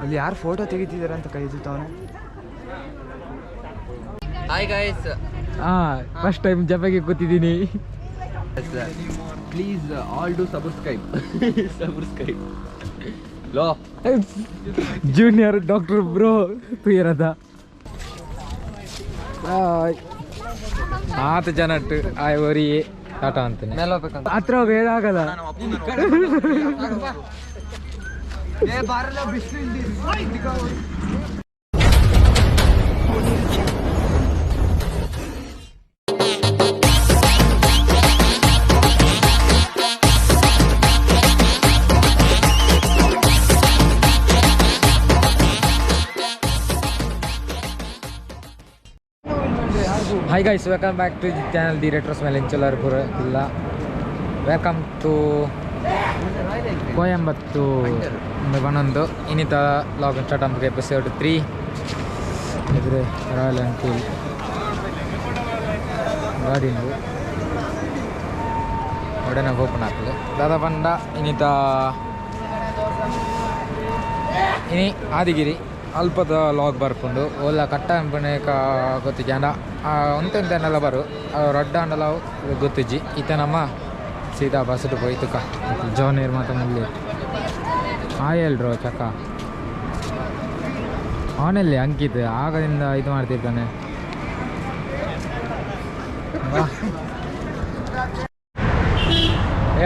ಅಲ್ಲಿ ಯಾರು ಫೋಟೋ ತೆಗಿತಿದ್ದಾರೆ ಅಂತ ಕೈ ತಾವನೆ. ಹಾಯ್ ಗೈಸ್, ಫಸ್ಟ್ ಟೈಮ್ ಜಪಗೆ ಕೂತಿದ್ದೀನಿ. Please all do subscribe. Subscribe low junior doctor bro ತುಯರದ ಆತ ಜನಟ್ಟು ಆಯ್ ಒರಿ ಟಾಟಾ ಅಂತಾನೆ ಹತ್ರ ಬೇಡ ಆಗಲ್ಲ. Hi guys, welcome back to the channel the retro smile ಇಂಚಲಾರ್ಪುರ ಇಲ್ಲ. Welcome to Coimbatore ಬನ್ನೊಂದು ಇನ್ನಿತ log start ಅನ್ಬೇಕು. ಎಪಿಸೋಡ್ 3 ಇದ್ರೆ ರಾಯಲ್ ಎನ್ಫೀಲ್ಡ್ ಗಾಡಿ ಒಡನೆ ಓಪನ್ ಆಗ್ತದೆ. ದಾದಾ ಬಂಡ ಇನ್ನಿತ ಇನಿ ಆದಿಗಿರಿ ಅಲ್ಪದ ಲಾಗ್ ಬರ್ಪುಂಡು. ಓಲ ಕಟ್ಟ ಅಂಪನೆ ಗೊತ್ತಿಜ್ಜಿ ಅಂಡ ಒಂತೆಂತೆಲ್ಲ ಬರು ರಡ್ಡ ಅಂಡಲ ಗೊತ್ತಿಜ್ಜಿ. ಈತ ನಮ್ಮ ಸೀದಾ ಬಸ್ಸು ಪೋಯ್ತುಕ ಜೋನೀರ್ ಮಾತ ಮುಲ್ಲಿ ಆಯಲ್ರು ಚಕ್ಕ ಅವನಲ್ಲಿ ಅಂಕಿತ್ ಆಗದಿಂದ ಇದು ಮಾಡ್ತಿರ್ತಾನೆ.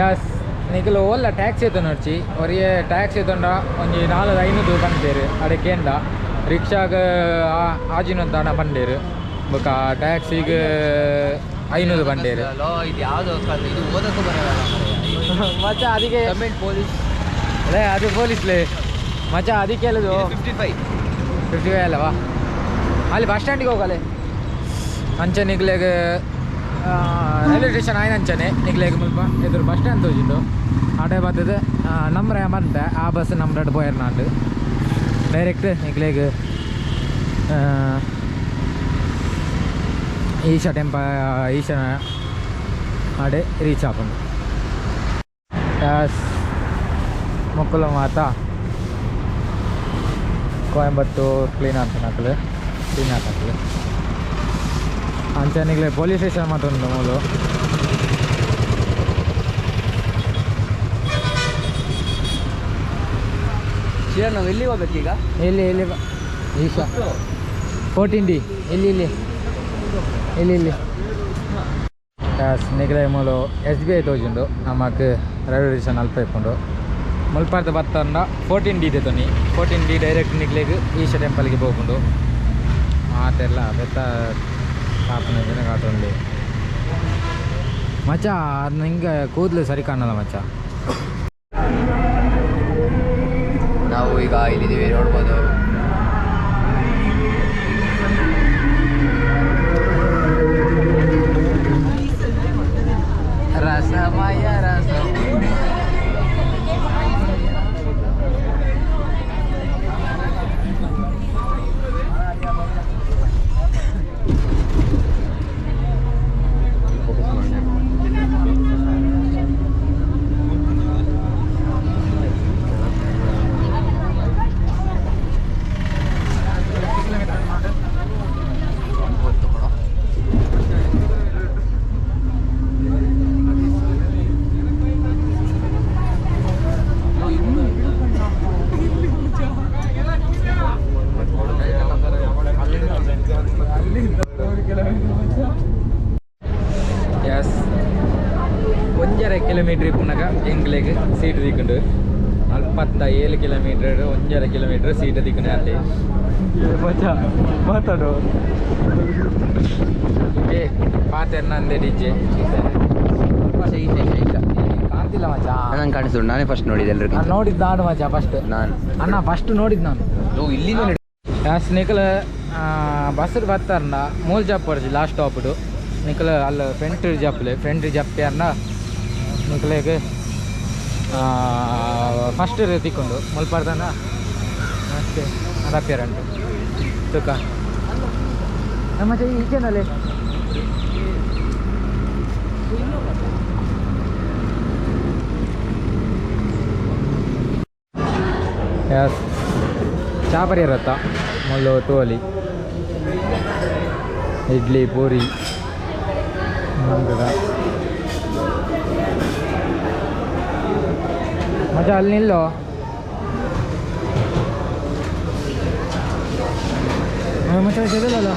ಎಸ್ ನಿಕಲು ಓಲ್ಲ ಟ್ಯಾಕ್ಸಿ ಎತ್ತೊಂಡು ಒರಿಯೇ ಟ್ಯಾಕ್ಸಿ ಎತ್ತೊಂಡ ಒಂಜಿ 4-5 ಬಂದೇರು ಅಡೆ ಕೇಂಡ ರಿಕ್ಷಾಗ ಆಜಿನೊಂದಾಣ ಬಂಡೇರು ಬೊಕ ಟ್ಯಾಕ್ಸಿಗೆ 500 ಬಂಡೇರು. ಇದು ಯಾವುದು ಇದು ಓದಕ್ಕೂ ಬರಲ್ಲ ಮಚ್ಚ ಅದಕ್ಕೆ ಪೊಲೀಸ್ ಅದೇ ಅದು ಪೊಲೀಸ್ಲೇ ಮಚ್ಚ ಅದಕ್ಕೆ ಹೇಳುದು 55 55 ಅಲ್ಲವಾ ಅಲ್ಲಿ ಬಸ್ ಸ್ಟ್ಯಾಂಡಿಗೆ ಹೋಗಲೆ ಅಂಚೆ ನಿಗ್ಲೆಗ್ ರೈಲ್ವೆ ಸ್ಟೇಷನ್ ಆಯ್ನ ಅಂಚನೆ ನಿಗ್ಲೆಗ್ ಮುಲ್ಪ ಎದುರು ಬಸ್ ಸ್ಟ್ಯಾಂಡ್ ತೋಜಿಂಡು ಆಟೋ ಬರ್ತದೆ ನಂಬರ್ ಬಂತೆ ಆ bus number ಪೋಯರ್ ನಾಂಡು direct ನಿಗ್ಲೆಗ್ Isha ಟೆಂಪ Isha ಆಡೆ reach ಆಪುಂಡು. ಮೊಕ್ಕಲು ಮಾತ ಕೋಯಂಬತ್ತೂರು ಕ್ಲೀನ್ ಆಗ್ತಾನೆ ಕ್ಲೀನ್ ಆಗ್ತದೆ. ಅಂಚೆ ಪೊಲೀಸ್ ಸ್ಟೇಷನ್ ಮಾತ್ರ ಉಂಟು ಮೂಲು. ನಾವು ಎಲ್ಲಿ ಹೋಗ್ಬೇಕೀಗ? ಎಲ್ಲಿ ಎಲ್ಲಿ ಈಶಾ 14D ಎಲ್ಲಿ ಇಲ್ಲಿ ಇಲ್ಲಿ ಇಲ್ಲಿ ನಿಗಲೆ ಮೂಲು SBI ತೋಜುಂಡು ನಮಕ್ ರೈಲ್ವೆ ಸ್ಟೇಷನ್ ಅಲ್ಪ ಇಪ್ಪುಂಡು. ಮುಲ್ಪಾರ್ದ ಬತ್ತಂಡ 14D ತೊನಿ 14D direct ನಿಗ್ಲೆಗ್ ಈಶಾ ಟೆಂಪಲ್ಗೆ ಹೋಗುಂಡು. ಮಾತೆಲ್ಲ ಬೆತ್ತ ಕಾಪುನ ಜನ ಕಾಟೊಂದು ಮಚ್ಚ ನಿಂಗೆ ಕೂದಲು ಸರಿ ಕಾಣಲ್ಲ ಮಚ್ಚ. ನಾವು ಈಗ ಇಲ್ಲಿದ್ದೀವಿ ನೋಡ್ಬೋದು. ರಸಮಯ ರಸ ಎಸ್ 1.5 ಕಿಲೋಮೀಟ್ರ್ ಇಪ್ಪುನಗ ಎಂಗ್ಲೆಗ್ ಸೀಟ್ ದಿಕ್ಕುಂಡು. 47 ಕಿಲೋಮೀಟರ್ 1.5 ಕಿಲೋಮೀಟರ್ ಸೀಟ್ ದಿಕ್ಕುಂಡು ಅಲ್ಲಿ ಮಚ್ಚ ಮಾತಾಡು ಏ ಪಾತೆರ್ನಂದೆ ಡಿಜೆ ಕಾಣ್ತಿಲ್ಲ ಮಚ್ಚ. ನಂಗೆ ಕಾಣಿಸ್ತು, ನಾನೇ ಫಸ್ಟ್ ನೋಡಿದೆ ಎಲ್ರಿಗೂ. ನಾನು ನೋಡಿದ್ದು ನಾನು ಮಚ್ಚ ಫಸ್ಟ್ ನಾನು ಅಣ್ಣ ಫಸ್ಟ್ ನೋಡಿದ್ದು ನಾನು. ಇಲ್ಲಿಂದ ಎಸ್ ನಿಕಲ್ ಬಸ್ ಬತ್ತಾರಣ್ಣ ಮೂಲ್ ಜಾಪ್ ಪಡ್ಜಿ ಲಾಸ್ಟ್ ಸ್ಟಾಪ್ಡು ನಿಕಲ್ ಅಲ್ಲಿ ಫ್ರಂಟ್ ಜಪ್ಲೆ ಫ್ರಂಟ್ ಜಪ್ಪಿ ಅನ್ನ ನಿಕಲೆಗ್ ಫಸ್ಟ್ ತಿಕ್ಕೊಂಡು ಮುಲ್ಪರ್ದನ ಅಷ್ಟೇ ಅದಪ್ಪ್ಯಾರಂಟು ತುಕ ನಮ್ಮ ಈಚೆನಲ್ಲಿ ಎಸ್ ಚಾ ಪರಿಯರತ್ತ ಮುಳ್ಳು ತೋಲಿ ಇಡ್ಲಿ ಪೂರಿ ನಂತರ ಮಚ್ಚ ಅಲ್ಲಿ ನಿಲ್ಲೋ. ಮಚ್ಚ ಇದೆಯಲ್ಲ.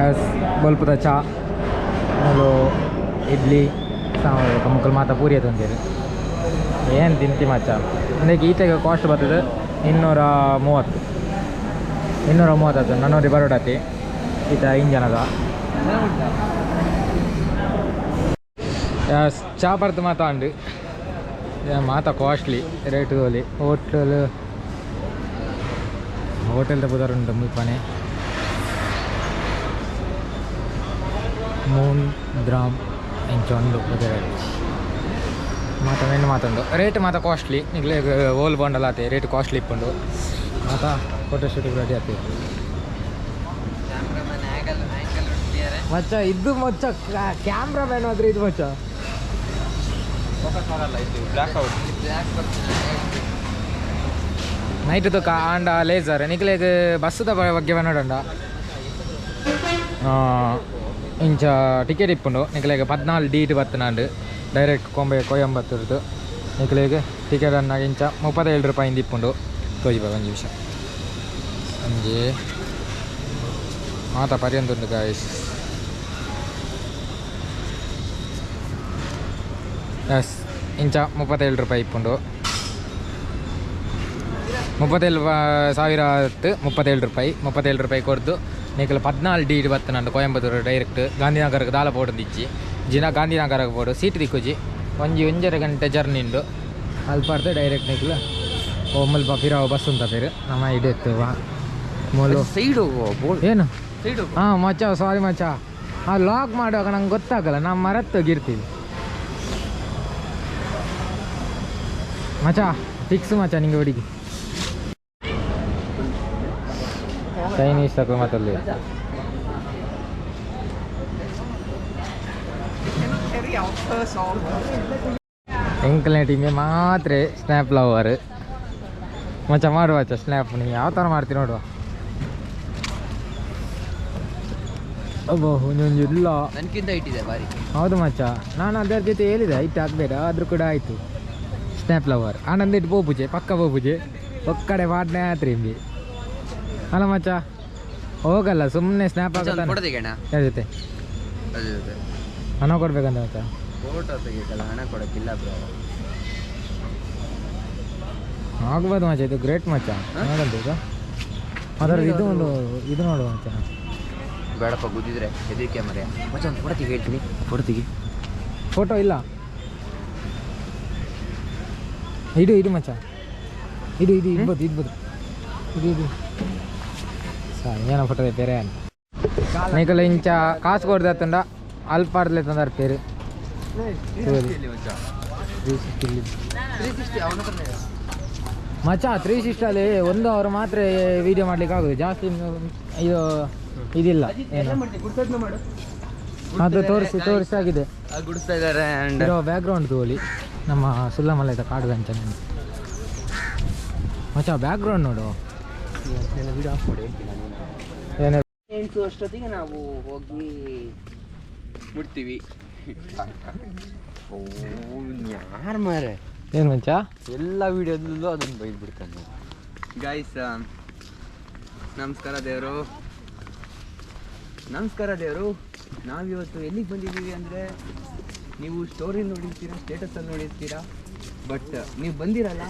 ಎಸ್ ಬಲ್ಪದ ಚಾ ಮೂಲು ಇಡ್ಲಿ ಸಾಂಬಾರು ಮುಕ್ಕಲು ಮಾತ ಪೂರಿ ತಂದಿರು. ಏನು ತಿಂತಿ ಮಚ್ಚ. ಅಂದಕ್ಕೆ ಈತೆಗೆ ಕಾಸ್ಟ್ ಬರ್ತದೆ 230, 230 ಆಯ್ತು. ನಾನ್ನೂರು ಬರೋಡಾತಿ ಈತ ಇಂಜನದ. ಎಸ್ ಚಾ ಬರ್ತು ಮಾತ ಅಂಡು ಮಾತ ಕಾಸ್ಟ್ಲಿ ರೇಟ್ ತೋಲಿ. ಹೋಟೆಲ್ ಹೋಟೆಲ್ದ ಬುದಾರ್ ಉಂಟು ಮುಲ್ಪನೆ ಮೂನ್ ಗ್ರಾಮ್ ಇಂಚ ಉಂಡು ಬುದಾರ್ ಮಾತ ಮೆನ್ನು ಮಾತುಂಡು. ರೇಟ್ ಮಾತ ಕಾಸ್ಟ್ಲಿ ನಿಗ್ಲೆ ಓಲ್ ಬಂಡಲ್ ಆತೆ ರೇಟ್ ಕಾಸ್ಟ್ಲಿ ಇಪ್ಪುಂಡು. ಮಾತ ಫೋಟೋ ಶೂಟ್ ರೆಡಿ ಆತೆ ಮಚ್ಚ. ಇದು ಮಚ್ಚ ಕ್ಯಾಮ್ರಾ ಮ್ಯಾನ್ ಆದ್ರೆ ಇದು ಮಚ್ಚ ನೈಟ್ ತುಕ ಆಂಡ ಲೇಸರ್ ನಿಕ್ಲೆಗ್ ಬಸ್ಸುದ ಬಗ್ಗೆ ನೋಡಂಡ ಇಂಚ ಟಿಕೆಟ್ ಇಪ್ಪುಂಡು. ನಿಕ್ಲೆಗ್ 14 ಡೀಟ್ ಬತ್ತನಾಂಡು ಡೈರೆಕ್ಟ್ ಕೊಂಬೆ ಕೊಯಂಬತ್ತೂರ್ದು ನಿಕ್ಲೆಗ್ ಟಿಕೆಟ್ ಅನ್ನಾಗ ಇಂಚ 37 ರೂಪಾಯಿಂದ ಇಪ್ಪುಂಡು. ತೋಜಿಬ ಒಂಜಿ ನಿಮಿಷ ಒಂಜಿ ಮಾತ ಪರ್ಯಂತುಂಡು ಗಾಯ್ಸ್. ಎಸ್ ಇಂಚ 37 ರೂಪಾಯಿ ಇಪ್ಪುಂಡು. 37 ಸಾವಿರ 37 ರೂಪಾಯಿ 37 ರೂಪಾಯಿ ಕೊಡ್ದು ನಿಕಲ್ 14 ಡೀಟ್ ಬತ್ತನಂಡು ಕೊಯಂಬತ್ತೂರು ಡೈರೆಕ್ಟ್ ಗಾಂಧಿನಗರಕ್ಕೆ ದಾಲ ಪೋಡು ಜಿನ ಗಾಂಧಿನಗರಕ್ಕೆ ಪೋಡು ಸೀಟ್ ದಿಕ್ಕುಜಿ ಒಂಜಿ ಒಂಜರೆ ಗಂಟೆ ಜರ್ನಿ ಉಂಡು. ಅಲ್ಪಾರ್ದು ಡೈರೆಕ್ಟ್ ನಿಕ್ಲು ಓ ಮುಲ್ಪ ಪಿರಾವು ಬಸ್ ಉಂತ ಪೇರು ನಮ್ಮ ಇಡೆತ್ತು ಮೂಲು ಸೈಡ್ ಏನು. ಹಾಂ ಮಚ್ಚ ಸಾರಿ ಮಚ್ಚ, ಆ ಲಾಕ್ ಮಾಡುವಾಗ ನಂಗೆ ಗೊತ್ತಾಗಲ್ಲ, ನಾವು ಮರತ್ತೋಗಿರ್ತೀವಿ ಮಚ್ಚ. ಫಿಕ್ಸ್ ಮಚ್ಚ ನಿಂಗೆ ಹುಡುಗಿ ಚೈನೀಸ್ ತಗೋ ಮಾತಲ್ಲಿ. ಎಂಕಲ್ನ ಟೀಮೆ ಮಾತ್ರ ಸ್ನ್ಯಾಪ್ ಲವರ್ ಮಚ್ಚ. ಮಾಡುವ ಮಚ್ಚ ಸ್ನ್ಯಾಪ್ ನೀವು ಯಾವ ಥರ ಮಾಡ್ತೀರಿ ನೋಡುವ. ಅಬ್ಬೋ ಒಂದೊಂದು ಇಲ್ಲ ನನಗಿಂತ ಇಟ್ಟಿದೆ ಬಾರಿ. ಹೌದು ಮಚ್ಚ, ನಾನು ಅದರ ಜೊತೆ ಹೇಳಿದೆ ಇಟ್ಟು ಹಾಕ್ಬೇಡ, ಆದರೂ ಕೂಡ ಆಯಿತು. ಸ್ನ್ಯಾಪ್ ಲವರ್ ಆನಂದ ಇಟ್ಟು ಬೋಪುಜೆ ಪಕ್ಕ ಬೋಪುಜೆ ಒಕ್ಕಡೆ ವಾಡ್ನೆ ಆತ್ರಿ ಇಂಬಿ ಅಲ್ಲ ಮಚ್ಚ. ಹೋಗಲ್ಲ ಸುಮ್ಮನೆ ಸ್ನ್ಯಾಪ್ ಫೋಟೋ ತೆಗೆಯೋಣ ಯಾರ ಜೊತೆ ಹಣ ಕೊಡ್ಬೇಕಂತ ಮಚ್ಚ. ಫೋಟೋ ತೆಗಿಯಲ್ಲ, ಹಣ ಕೊಡೋಕ್ಕಿಲ್ಲ ಬ್ರೋ. ಆಗ್ಬೋದು ಮಚ್ಚ, ಇದು ಗ್ರೇಟ್ ಮಚ್ಚ ನೋಡಂತ ಇದು. ಅದರದ್ದು ಇದು ಒಂದು ಇದು ನೋಡುವ ಮಚ್ಚ. ಬೇಡಪ್ಪ ಗುದ್ದಿದ್ರೆ ಹೆದರಿಕೆ ಮರೆಯ. ಮಚ್ಚ ಒಂದು ಫೋಟೋ ತೆಗಿ ಹೇಳ್ತೀನಿ, ಫೋಟೋ ತೆಗಿ. ಫೋಟೋ ಇಲ್ಲ, ಇಡು ಇಡು ಮಚ್ಚ, ಇದು ಇದು ಇಡ್ಬೋದು ಇಡ್ಬೋದು ಇದು ಇದು ಸರ್ ಏನೋ ಫೋಟೋ ಬೇರೆ ನಿಕಲ ಇಂಚ ಕಾಸು ಕೊಡ್ದತ್ತುಂಡ ಅಲ್ಪಾಡ್ಲೆ ತಂದಾರ ಪೇರು ಮಚ್ಚ. 360 ಅಲ್ಲಿ ಒಂದು ಅವರು ಮಾತ್ರ ವೀಡಿಯೋ ಮಾಡ್ಲಿಕ್ಕೆ ಆಗುದು, ಜಾಸ್ತಿ ಇದು ಇದಿಲ್ಲ. ಅದು ತೋರಿಸಿ ತೋರಿಸಿ ಆಗಿದೆ. ಗುಡಿಸ್ತಾ ಇದ್ದಾರೆ ಬ್ಯಾಕ್ ಗ್ರೌಂಡ್ ತೋಲಿ ನಮ್ಮ ಸುಲ್ಲಮಲದ ಕಾಡು ಅಂಚ ಮಚ್ಚ. ಬ್ಯಾಕ್ ಗ್ರೌಂಡ್ ನೋಡು. ಏನು 8 ಅಷ್ಟೊತ್ತಿಗೆ ನಾವು ಹೋಗಿ ಮುಟ್ತೀವಿ. ಯಾರು ಮಾರೆ ಏನು ಮಚ್ಚ ಎಲ್ಲ ವಿಡಿಯೋದಲ್ಲೂ ಅದನ್ನು ಬೈದು ಬಿಡ್ತಾನೆ. ಗಾಯ್ಸ್ ನಮಸ್ಕಾರ ದೇವರು, ನಮಸ್ಕಾರ ದೇವರು. ನಾವಿವತ್ತು ಎಲ್ಲಿಗೆ ಬಂದಿದ್ದೀವಿ ಅಂದರೆ, ನೀವು ಸ್ಟೋರಿ ನೋಡಿರ್ತೀರ, ಸ್ಟೇಟಸಲ್ಲಿ ನೋಡಿರ್ತೀರ, ಬಟ್ ನೀವು ಬಂದಿರಲ್ಲ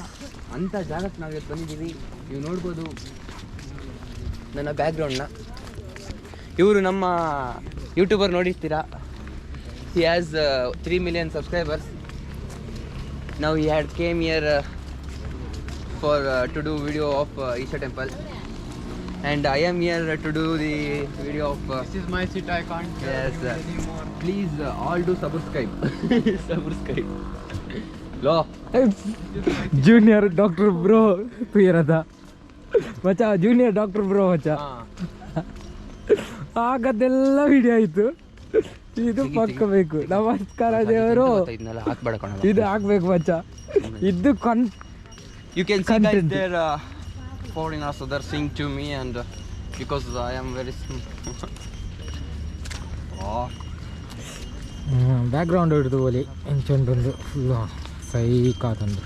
ಅಂಥ ಜಾಗಕ್ಕೆ ನಾವಿವತ್ತು ಬಂದಿದ್ದೀವಿ. ನೀವು ನೋಡ್ಬೋದು ನನ್ನ ಬ್ಯಾಕ್ಗ್ರೌಂಡ್ನ. ಇವರು ನಮ್ಮ ಯೂಟ್ಯೂಬರ್ ನೋಡಿರ್ತೀರ. He has 3 million subscribers. Now he had came here for to do video of Isha temple, and I am here to do the video of This is my seat, I can't yes anymore. Please all do subscribe. Subscribe. ಲೋ junior doctor bro ತುಯರದ ಮಚ್ಚ, junior doctor bro ಮಚ್ಚ. ಆಗದೆಲ್ಲ video ಆಯಿತು. ಇದು ಪಕ್ಕ ಬೇಕು. ನಮಸ್ಕಾರ ದೇವರು, ಇದು ಹಾಕ್ಬೇಕು ಮಚ್ಚ. ಇದು ಕನ್ You can see guys there foreigners, so they're saying to me and because I am very oh. Background ಹಿಡಿದು ಒಲಿ ಎಂಚುಂಡು full ಸೈಕಾತುಂಡು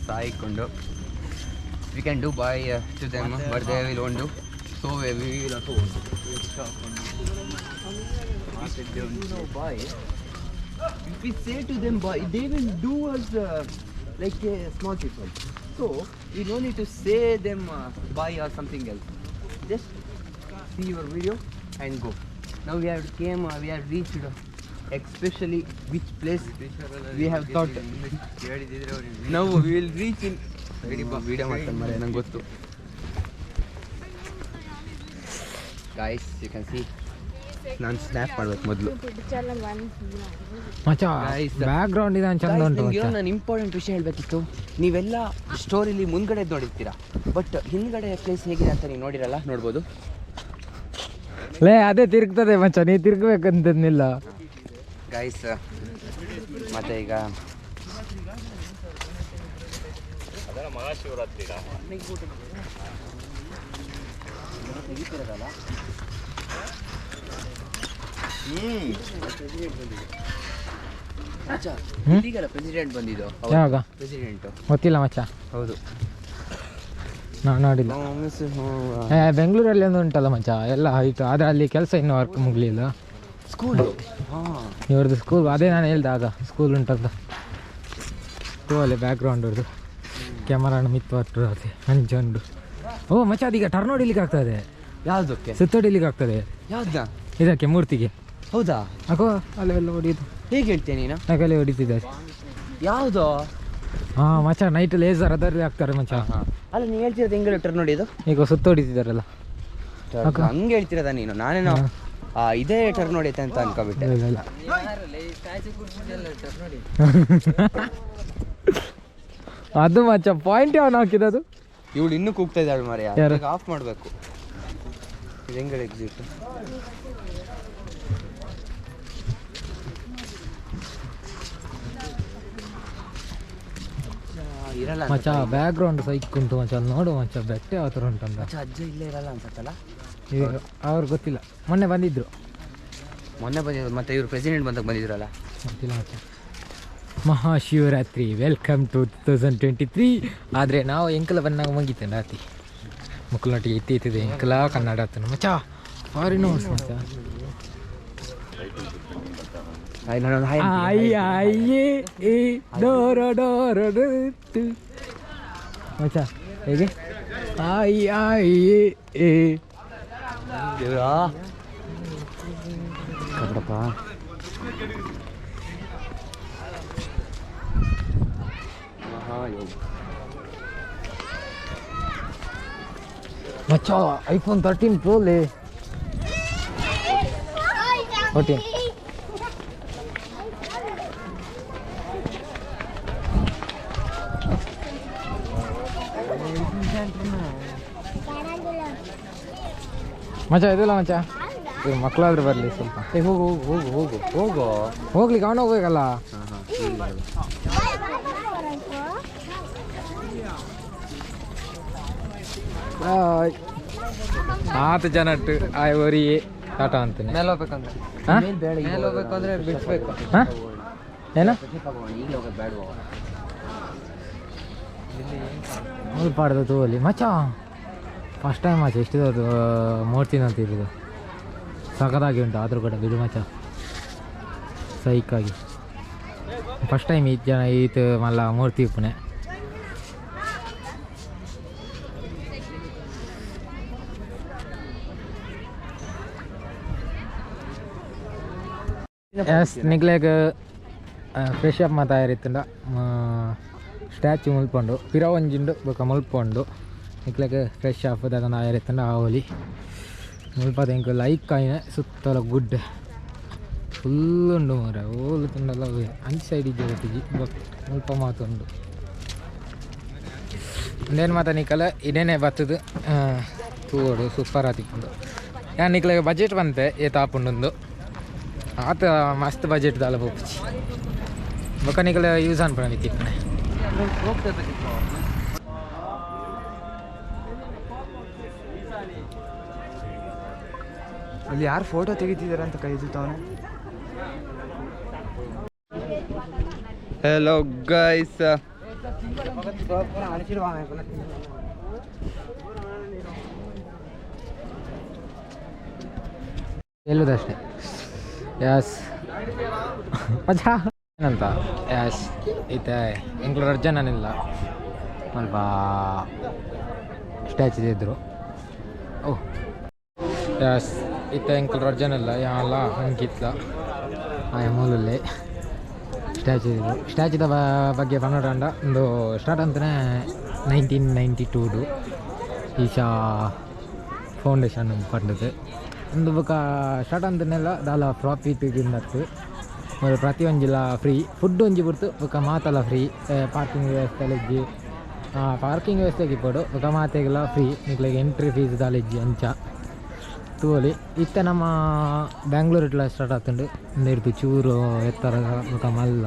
ಸಾಯಿಕೊಂಡು. We can do bye to them, but they will won't do. So we will also won't do. No bye. If we say to them bye, they will do us like small people. So we no need to say them bye or something else. Just see your video and go. Now we have came, we have reached especially which place we have thought. Now we will reach in video ಮಾಡ್ತಾನೆ ಮರೆ, ನಂಗೆ ಗೊತ್ತು. Guys, you can see ನಾನು snap ಮಾಡ್ಬೇಕು ಮೊದಲು. ಮಚ್ಚ back ground ಇದೆ ಚಂದ ಉಂಟು. ನಾನು ಇಂಪಾರ್ಟೆಂಟ್ ವಿಷಯ ಹೇಳಬೇಕಿತ್ತು. ನೀವೆಲ್ಲ ಸ್ಟೋರಿಲಿ ಮುಂದ್ಗಡೆ ನೋಡಿರ್ತೀರಾ, ಬಟ್ ಹಿಂದ್ಗಡೆ ಪ್ಲೇಸ್ ಹೇಗಿದೆ ಅಂತ ನೀವು ನೋಡಿರಲ್ಲ, ನೋಡ್ಬೋದು. ಲೇ ಅದೇ ತಿರುಗ್ತದೆ ಮಚ್ಚ, ನೀ ತಿರುಗಬೇಕಂತನಿಲ್ಲ. ಗೈಸ್ ಮತ್ತೆ ಈಗ ಪ್ರೆಸಿಡೆಂಟ್ ಬಂದಿದ್ದು. ಯಾವಾಗ ಪ್ರೆಸಿಡೆಂಟ್ ಗೊತ್ತಿಲ್ಲ ಮಚ್ಚ. ಹೌದು, ನಾನು ನೋಡಿಲ್ಲ. ಬೆಂಗಳೂರಲ್ಲಿ ಒಂದು ಉಂಟಲ್ಲ ಮಚ್ಚ, ಎಲ್ಲ ಆಯಿತು, ಆದರೆ ಅಲ್ಲಿ ಕೆಲಸ ಇನ್ನೂ ವರ್ಕ್ ಮುಗಲಿಲ್ಲ. ಸ್ಕೂಲು ಇವ್ರದ್ದು ಸ್ಕೂಲ್, ಅದೇ ನಾನು ಹೇಳ್ದೆ ಆಗ ಸ್ಕೂಲ್ ಉಂಟಂತ. ತೋಲೆ ಬ್ಯಾಕ್ಗ್ರೌಂಡ್ ಅವ್ರದ್ದು ಕ್ಯಾಮರಾನ ಮಿತ್ತು ಅತ್ತೆ ಅಂಚೆ ಉಂಟು. ಓ ಮಚ್ಚ, ಅದೀಗ ಟರ್ನ್ ಹೊಡಿಲಿಕ್ಕೆ ಆಗ್ತದೆ. ಯಾವುದಕ್ಕೆ? ಸುತ್ತೊಡಿಲಿಕ್ಕೆ ಆಗ್ತದೆ. ಯಾವ್ದಾ? ಇದಕ್ಕೆ ಮೂರ್ತಿಗೆ. ಹೌದಾ? ಅಕೋ ಅಲ್ಲೆಲ್ಲ ಹೊಡಿಯೋದು. ಹೇಗೆ ಹೇಳ್ತೇನೆ ನೀನು? ಯಾಕಲ್ಲಿ ಹೊಡಿತಿದ್ದಾರೆ. ಯಾವುದು? ಹಾಂ ಮಚ್ಚ, ನೈಟ್ ಲೇಸರ್ ಅದರಲ್ಲಿ ಹಾಕ್ತಾರೆ ಮಚ್ಚ. ಅಲ್ಲ ನೀವು ಹೇಳ್ತಿರೋದು ಹೆಂಗೆ ಟರ್ನ್ ಹೊಡಿಯೋದು? ಈಗ ಸುತ್ತ ಹೊಡಿತಿದ್ದಾರಲ್ಲ ಹಂಗೆ ಹೇಳ್ತಿರೋದ ನೀನು? ನಾನೇನೋ ಇದೇ ಟರ್ನ್ ಹೊಡಿಯುತ್ತೆ ಅಂತ ಅನ್ಕೊಬಿಟ್ಟೆ. ಇಲ್ಲ ಅದು ಮಚ್ಚ ಪಾಯಿಂಟ್ ಯಾವನು ಹಾಕಿದದು? ಇವಳು ಇನ್ನೂ ಕೂಗ್ತಾ ಇದ್ದಾಳೆ ಮಾರಾಯ, ಆಫ್ ಮಾಡಬೇಕು. ಇದು ಹೆಂಗೆ ಎಕ್ಸಿಟ್? ಇರಲ್ಲ ಮಚ್ಚ, ಬ್ಯಾಕ್ ಗ್ರೌಂಡ್ ಸೈಕ್ ಉಂಟು ಮಚ್ಚ, ಅಲ್ಲಿ ನೋಡು ಮಚ್ಚ, ಬೆಟ್ಟ ಯಾವ ಥರ ಉಂಟಂತ. ಮಚ್ಚ ಅಜ್ಜ ಇಲ್ಲೇ ಇರಲ್ಲ ಅನ್ಸತ್ತಲ್ಲ? ಈಗ ಅವ್ರು ಗೊತ್ತಿಲ್ಲ, ಮೊನ್ನೆ ಬಂದಿದ್ರು. ಮೊನ್ನೆ ಬಂದಿದ್ರು ಮತ್ತೆ ಇವರು ಪ್ರೆಸಿಡೆಂಟ್ ಬಂದಾಗ ಬಂದಿದ್ರಲ್ಲ, ಗೊತ್ತಿಲ್ಲ ಮಚ್ಚ. Mahashivratri welcome to 2023. ಆದರೆ ನಾವು ಎಂಕಲ ಬಂದಾಗ ಮುಗೀತೇನೆ ರಾತ್ರಿ ಮಕ್ಕಳೊಟ್ಟಿಗೆ ಇತ್ತಿ ಇತ್ತಿದೆ ಎಂಕಲ ಕನ್ನಡ ಆತನ ಮಚ್ಚ. ಫಾರಿನ್ ಮಚ್ಚ. ಮಚ್ಚ ಹೇಗೆ ಆಯ್ ಆಯ್ ಏ ಕಬಡಪ್ಪ. ಮಚ್ಚ ಐಫೋನ್ 13 Pro ಲೇ 14. ಮಚ್ಚ ಇದೆಲ್ಲ ಮಚ್ಚ, ಇವ್ರು ಮಕ್ಕಳಾದ್ರೂ ಬರಲಿ ಸ್ವಲ್ಪ. ಹೋಗು ಹೋಗು ಹೋಗು ಹೋಗು ಹೋಗ್ಲಿಕ್ಕೆ ಅವನು ಹೋಗ್ಬೇಕಲ್ಲ. ಆತ ಜನ ಆಯ್ ಒರಿ ಟಾಟಾ ಅಂತಾನೆ. ಮೇಲೆ ಹೋಗ್ಬೇಕಂದ್ರೆ ಮೇಲೆ ಹೋಗ್ಬೇಕಂದ್ರೆ ಬಿಡಿಸ್ಬೇಕು. ಹಾಂ ಏನು ಮುಲ್ಪಾಡ್ದು ತೋಲಿ ಮಚ್ಚ. ಫಸ್ಟ್ ಟೈಮ್ ಮಚ್ಚ ಎಷ್ಟು ಮೂರ್ತಿನ ಅಂತ ಇರೋದು, ಸಖತ್ತಾಗಿ ಉಂಟು. ಆದರೂ ಕೂಡ ಬಿಡು ಮಚ್ಚ, ಸೈಕಾಗಿ ಫಸ್ಟ್ ಟೈಮ್ ಈತ ಜನ ಈತ ಮಲ್ಲ ಮೂರ್ತಿ ಉಪ್ಪುನೆ. ಎಸ್ ನಿಗ್ಲೇಗ್ ಫ್ರೆಶ್ ಅಪ್ ಮಾತಾಯಿತ್ತಂಡ ಸ್ಟ್ಯಾಚು ಮುಲ್ಪಂಡು ಪಿರ ಒಂಜಿಂಡು ಬೊಕ ಮುಲ್ಪಂಡು ನಿಕ್ಲೆಗ್ ಫ್ರೆಶ್ ಅಪ್ ದಾದ ಆಯರಿತ್ತಂಡ ಆವೊಲಿ ಮುಲ್ಪ ಎಂಕ್ ಲೈಕ್ ಆಯಿನ ಸುತ್ತಲ ಗುಡ್ ಫುಲ್ ಉಂಡು ಮಾರ ಓಲು ತುಂಡಲ್ಲ ಅಂಚು ಸೈಡ್ ಇಜ್ಜೆ ಗೊತ್ತಿಜ್ಜಿ ಮುಲ್ಪ ಮಾತ ಉಂಡು ಉಂದೇನು ಮಾತ ನಿಕಲ ಇದೇನೆ ಬತ್ತದು ತೂವೊಡು ಸೂಪರ್ ಆತಿಕ್ಕುಂಡು ಯಾನ್ ನಿಕಲೆಗ್ ಬಜೆಟ್ ಬಂತೆ ಏತ್ ಆಪುಂಡುಂದು ಆತ ಮಸ್ತ್ ಬಜೆಟ್ ದಾಲ ಪೋಪುಜಿ ಬೊಕ ನಿಕಲೆ ಯೂಸ್ ಅನ್ಪುನ ಮಿತ್ತಿಪ್ಪುನೆ ಅಲ್ಲಿ ಯಾರು ಫೋಟೋ ತೆಗಿತಿದ್ದಾರೆ ಅಂತ ಕೈಸುತ್ತವನೆ. ಹಲೋ ಗೈಸ್, ಹೇಳುದಷ್ಟೇ. ಯಾಸ್ ಮಜಾ ಏನಂತ ಯಾಸ್ ಈತ ಎಂಕ್ಲು ರಡ್ಜನನಿಲ್ಲ ಅಲ್ಪ ಸ್ಟ್ಯಾಚು ಇದ್ರು. ಓ ಯಾಸ್ ಇತ್ತ ಎಂಕ್ಲು ರಡ್ಜನಿಲ್ಲ ಯಾಲ ಅಂಕಿತ್ಲ ಆಯ ಮೂಲಲ್ಲೇ ಸ್ಟ್ಯಾಚು ಇದ್ರು. ಸ್ಟ್ಯಾಚುದ ಬಗ್ಗೆ ಪನ್ನೊಡಂಡ ಒಂದು ಸ್ಟಾರ್ಟ್ ಅಂತಲೇ 1992 ಈಶಾ ಫೌಂಡೇಶನ್ ಪಂಡದು ಒಂದು ಬೊಕ ಸ್ಟಾರ್ಟ್ ಅಂತನೆಲ್ಲ ದಾಲ ಪ್ರಾಫಿಟ್ ಗಿನ್ನತ್ತು ಮೊದಲು ಪ್ರತಿಯೊಂಜಿಲ ಫ್ರೀ ಫುಡ್ ಒಂಜಿ ಬುಡ್ತು ಬೊಕ ಮಾತಲ ಫ್ರೀ ಪಾರ್ಕಿಂಗ್ ವ್ಯವಸ್ಥೆ ಇಜ್ಜಿ ಪಾರ್ಕಿಂಗ್ ವ್ಯವಸ್ಥೆ ಇಪ್ಪೊಡು ಬೊಕ ಮಾತೆಗೆಲ್ಲ ಫ್ರೀ ನಿಕ್ಲೆಗ್ ಎಂಟ್ರಿ ಫೀಸ್ ದಾಲ ಇಜ್ಜಿ ಅಂಚ ತೂವೊಲಿ. ಇತ್ತೆ ನಮ್ಮ ಬ್ಯಾಂಗ್ಳೂರ್ ಇಟ್ಲ ಸ್ಟಾರ್ಟ್ ಆತುಂಡು ಉಂದೆರ್ದ್ ಚೂರು ಎತ್ತರ ಬೊಕ ಮಲ್ಲ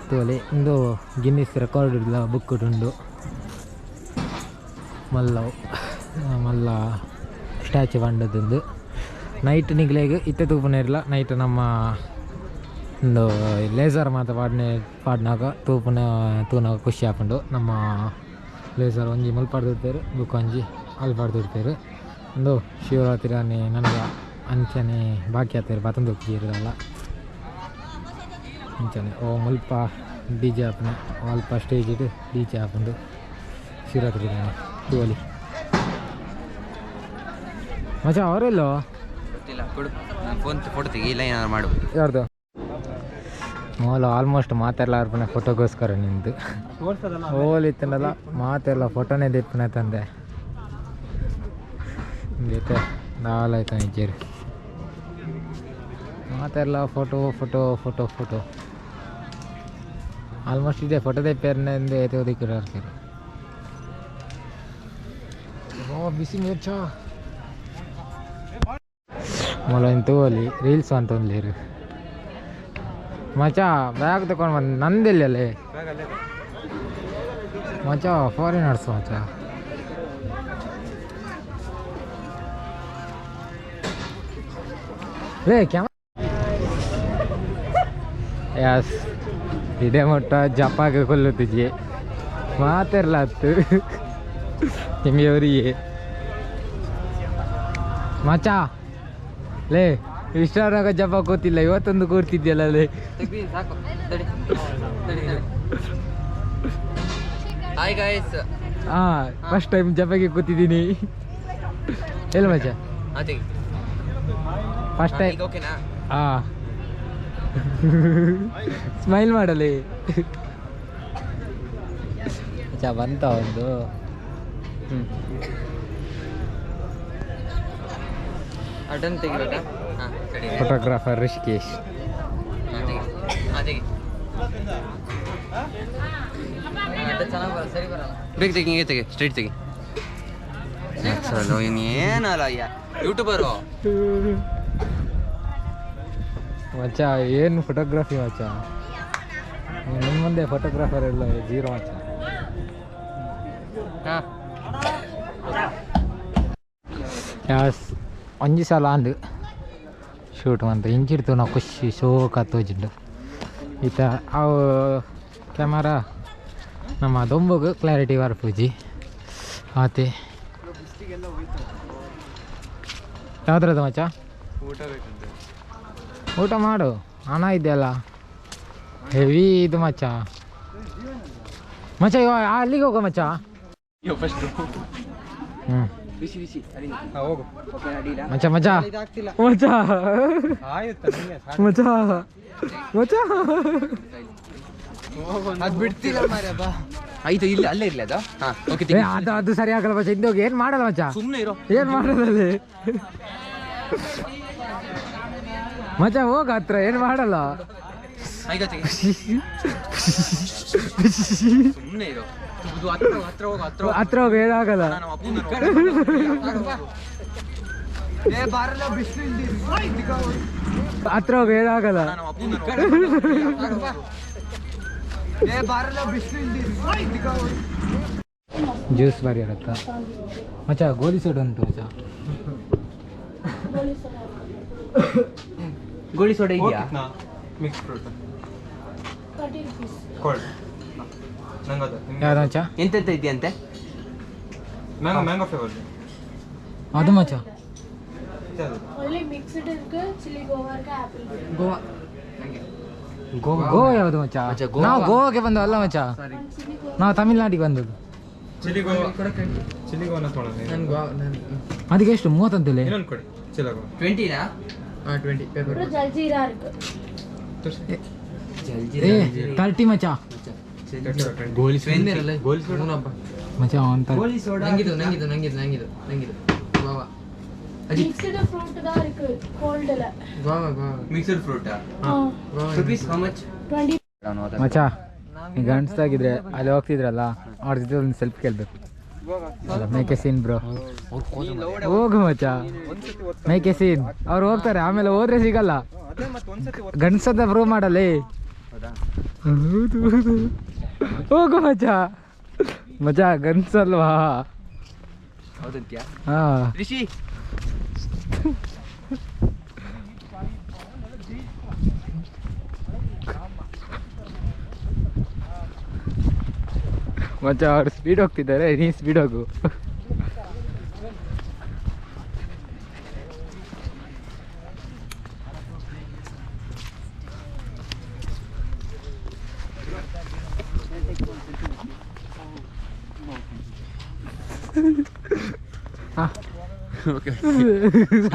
ತೂವೊಲಿ. ಉಂದು ಗಿನ್ನಿಸ್ ರೆಕಾರ್ಡ್ ಇಡ್ಲ ಬುಕ್ ಉಂಡು ಮಲ್ಲವು ಮಲ್ಲ ಸ್ಟ್ಯಾಚು ಪಂಡದುಂದು. ನೈಟ್ ನಿಕ್ಲೆಗ್ ಇತ್ತೆ ತೂಪುನ ಇರ್ಲ ನೈಟ್ ನಮ್ಮ ಉಂದು ಲೇಸರ್ ಮಾತ ಪಾಡ್ನೆ ಪಾಡ್ನಾಗ ತೂಪುನ ತೂನಾಗ ಖುಷಿ ಆಪುಂಡು. ನಮ್ಮ ಲೇಸರ್ ಒಂಜಿ ಮುಲ್ಪ ಬೊಕ ಒಂಜಿ ಅಲ್ಪ ಇರ್ಪೆರ್. ಉಂದು ಶಿವರಾತ್ರಿ ನನಗೆ ಅಂಚನೆ ಬಾಕಿ ಆತೆರ್ ಬತ್ತೊಂದು ಇರಲ್ಲ ಅಂಚನೆ ಓ ಮುಲ್ಪ ಡಿ ಜೆ ಆಪುನ ಅಲ್ಪ ಸ್ಟೇಜ್ ಡಿ ಜೆ ಆಪುಂಡು ಶಿವರಾತ್ರಿ ತೂವೊಲಿ. ಮಚ್ಚಾ ಅವರೆಲ್ಲೋ ಗೊತ್ತಿಲ್ಲ ಕೊಡು, ನಾನು ಫೋನ್ ಫೋಟೋ ತೆಗಿ ಇಲ್ಲ ಏನಾದ್ರು ಮಾಡು. ಯಾರ್ದು ಮೂಲ ಆಲ್ಮೋಸ್ಟ್ ಮಾತೆಲ್ಲ ಅರ್ಪಣೆ ಫೋಟೋಗೋಸ್ಕರ ನಿಂದು ಹೋಲ್ ಇತ್ತಲ್ಲ ಮಾತೆಲ್ಲ ಫೋಟೋನೇ ದಿಪ್ಪನೆ ತಂದೆ ಜೊತೆ ನಾಲಾಯ್ತು ನಿಜರು ಮಾತೆಲ್ಲ photo photo photo photo almost ಇದೆ ಫೋಟೋದೇ ಪೇರ್ನೆ ಎತ್ತೋದಿಕ್ಕಿರ್ತೀರಿ. ಓ ಬಿಸಿ ಮೇರ್ಚಾ ಮೊಲೊಂದು ತೂವೊಲಿ ರೀಲ್ಸ್ ಅಂತೊಂದ್ಲೇರು ಮಚ್ಚಾ ಬ್ಯಾಗ್ ತಗೊಂಡು ಬಂದು ನಂದೆಲ್ಲಿ ಅಲ್ಲೇ ಮಚ್ಚಾ ಫಾರಿನರ್ಸ್ ಮಚ್ಚಾ. ರೇ ಕ್ಯಾಮ ಯಾಸ್ ಇದೇ ಮೊಟ್ಟ ಜಪಾಗ ಕೊಲ್ಲುತ್ತಿಜಿ ಮಾತೆರ್ಲ ಅತ್ತು ನಿಮಗೆ ಅವರಿಗೆ ಮಚ್ಚಾ ಲೇ ಇಷ್ಟರಾಗ ಜಪ ಕೂತಿಲ್ಲ ಇವತ್ತೊಂದು ಕೂರ್ತಿದ್ಯಲ್ಲ ಲೇ. ಸಾಕು ತಡಿ ತಡಿ ತಡಿ. ಹಾಯ್ ಗೈಸ್, ಹಾಂ ಫಸ್ಟ್ ಟೈಮ್ ಜಪಗೆ ಕೂತಿದ್ದೀನಿ. ಎಲ್ಲ ಮಚ್ಚಾ ಹಾಂ ತೆಗಿ ಫಸ್ಟ್ ಟೈಮ್. ಓಕೆನಾ? ಹಾಂ ಸ್ಮೈಲ್ ಮಾಡಲಿ ಮಚ್ಚಾ ಬಂತ ಒಂದು. ಹ್ಞೂ ಅಟನ್ ತೆಗಿಬೇಕಾ? ಹಾಂ ಸರಿ. ಫೋಟೋಗ್ರಾಫರ್ ಋಷಿಕೇಶ್. ಹಾಂ ತೆಗಿ ಹಾಂ ತೆಗಿ ಚೆನ್ನಾಗಿ ಬರಲ್ಲ ಸರಿ ಬರಲ್ಲ. ಬೇಗ ತೆಗಿ ಹಿಂಗೆ ತೆಗಿ ಸ್ಟ್ರೈಟ್ ತೆಗಿ. ಚಲೋ ಇನ್ನೇನಲ್ಲ ಅಯ್ಯ ಯೂಟ್ಯೂಬರು ಮಚ್ಚಾ ಏನು ಫೋಟೋಗ್ರಫಿ ಮಚ್ಚಾ, ನಿಮ್ಮ ಮುಂದೆ ಫೋಟೋಗ್ರಾಫರ್ ಎಲ್ಲ ಜೀರೋ ಮಚ್ಚಾ. ಹಾಂ ಯಾಸ್ ಒಂಜಿ ಸಲ ಅಂದು ಶೂಟ್ ಮಂತ ಇಂಚಿಡ್ತು ನಾವು ಖುಷಿ ಶೋಕ ತೋಜಿಂಡು. ಈತ ಅವು ಕ್ಯಾಮರಾ ನಮ್ಮ ದೊಂಬುಗು ಕ್ಲಾರಿಟಿ ಬರ್ಪುಜಿ ಆತೆ. ಯಾವ್ದ್ರದ್ದು ಮಚ್ಚಾ? ಊಟ ಮಾಡು, ಹಣ ಇದೆಯಲ್ಲ ಹೆವಿ ಇದು ಮಚ್ಚ. ಮಚ್ಚ ಇವಾಗ ಅಲ್ಲಿಗೆ ಹೋಗೋ ಮಚ್ಚ. ಫಸ್ಟು ಹ್ಞೂ ಬಿಸಿ ಬಿಸಿ ಹೋಗು ಮಚ್ಚ ಮಚ್ಚ ಮಚ್ಚ ಮಚ್ಚ ಮಚ್ಚ ಅದು ಬಿಡ್ತಿಲ್ಲ ಮಾರ್ರೆ ಬಾ. ಆಯ್ತು ಇಲ್ಲ ಅಲ್ಲೇ ಇರಲಿ ಅದು. ಹಾಂ ಓಕೆ ಏ ಅದು ಅದು ಸರಿ ಆಗಲ್ಲ ಮಚ್ಚ, ಹಿಂದೆ ಹೋಗಿ ಏನು ಮಾಡಲ್ಲ ಮಚ್ಚ, ಸುಮ್ಮನೆ ಇರೋ ಏನು ಮಾಡಲ್ಲ ಅಲ್ಲಿ. ಮಚ್ಚ ಹೋಗ ಹತ್ರ, ಏನು ಮಾಡಲ್ಲ. ಹತ್ರ ಹೋಗ, ಏನಾಗಲ್ಲ. ಹತ್ರ ಹೋಗ, ಏನಾಗಲ್ಲ. ಜ್ಯೂಸ್ ಬಾರಿ ಇರುತ್ತಾ ಮಚ್ಚ? ಗೋಲಿ ಸೋಡಾ ಉಂಟು ಮಚ್ಚ. ಗೋಲಿ ಸೋಡಾ ಇದೆಯಾ? Mix fruit cold. ನಂಗದು. ಯಾವ್ದು ಮಚ್ಚ? ಎಂತೆಂತ ಇದೆಯಂತೆ? Mango, mango flavour. ಅದು ಮಚ್ಚ. Only mixed ಇருக்கு, ಚಿಲ್ಲಿ ಗೋವಾ ಇருக்கு, ಆಪಲ್ ಇருக்கு. ಗೋವಾ. ಗೋವಾ ಗೋವಾ ಯಾವುದು ಮಚ್ಚ? ಮಚ್ಚ, ಗೋವಾ. ನಾವು ಗೋವಾಗೆ ಬಂದವು ಅಲ್ಲ ಮಚ್ಚ, ನಾವು ತಮಿಳ್ನಾಡಿಗೆ ಬಂದದ್ದು. ಚಿಲ್ಲಿ ಗೋವಾ, ಚಿಲ್ಲಿ ಗೋವಾನ ತೊಗೊಳ್ಳೋಣ. ನನ್ ಗೋವಾ ನಾನು. ಅದಕ್ಕೆ ಎಷ್ಟು? 30 ಅಂತಲೇ. ಇನ್ನೊಂದು ಕೊಡಿ ಚಿಲ್ಲಿ ಗೋವಾ. 20ನಾ? ಹಾಂ, 20 ಪೇಪರ್. அப்புறம் ஜல்ஜீரா இருக்கு. ಏ 30 ಮಚ್ಚ. ಗೋಲಿ ಗೋಲಿ ಸೋಡಾ ಮಚ್ಚ ಅಂತ. ಗೋಲಿ ಸೋಡಾ. ನಂಗಿದು ನಂಗಿದು ನಂಗಿದು ನಂಗಿದು ನಂಗಿದು ಗೋವಾ. மிக்ஸ்டு ஃப்ரூட் தான் இருக்கு கோல்டுல. Goa Goa. Mixed fruit. Goa. Rupees how much? 20. ಮಚ್ಚ, ನೀ ಗಂಡಸಾಗಿದ್ರೆ ಅಲ್ಲಿ ಹೋಗ್ತಿದ್ರಲ್ಲ ಅವ್ರ ಜೊತೆ ಒಂದು ಸೆಲ್ಫಿ ಕೇಳಬೇಕು. ಮೇಕೆ ಸೀನ್ ಬ್ರೋ, ಹೋಗು ಮಚ್ಚ, ಮೇಕೆ ಸೀನ್. ಅವ್ರು ಹೋಗ್ತಾರೆ, ಆಮೇಲೆ ಹೋದ್ರೆ ಸಿಗಲ್ಲ. ಗಂಡಸದ ಪ್ರೂವ್ ಮಾಡಲಿ. ಹೌದು ಹೌದು, ಹೋಗು ಮಚ್ಚ. ಮಚ್ಚ ಗಂಡಸಲ್ವಾ? ಹೌದಂತ್ಯಾ? ಹಾ. ರಿಷಿ. ಮಚ್ಚ ಅವ್ರು ಸ್ಪೀಡ್ ಹೋಗ್ತಿದ್ದಾರೆ, ನೀ ಸ್ಪೀಡ್ ಹೋಗು.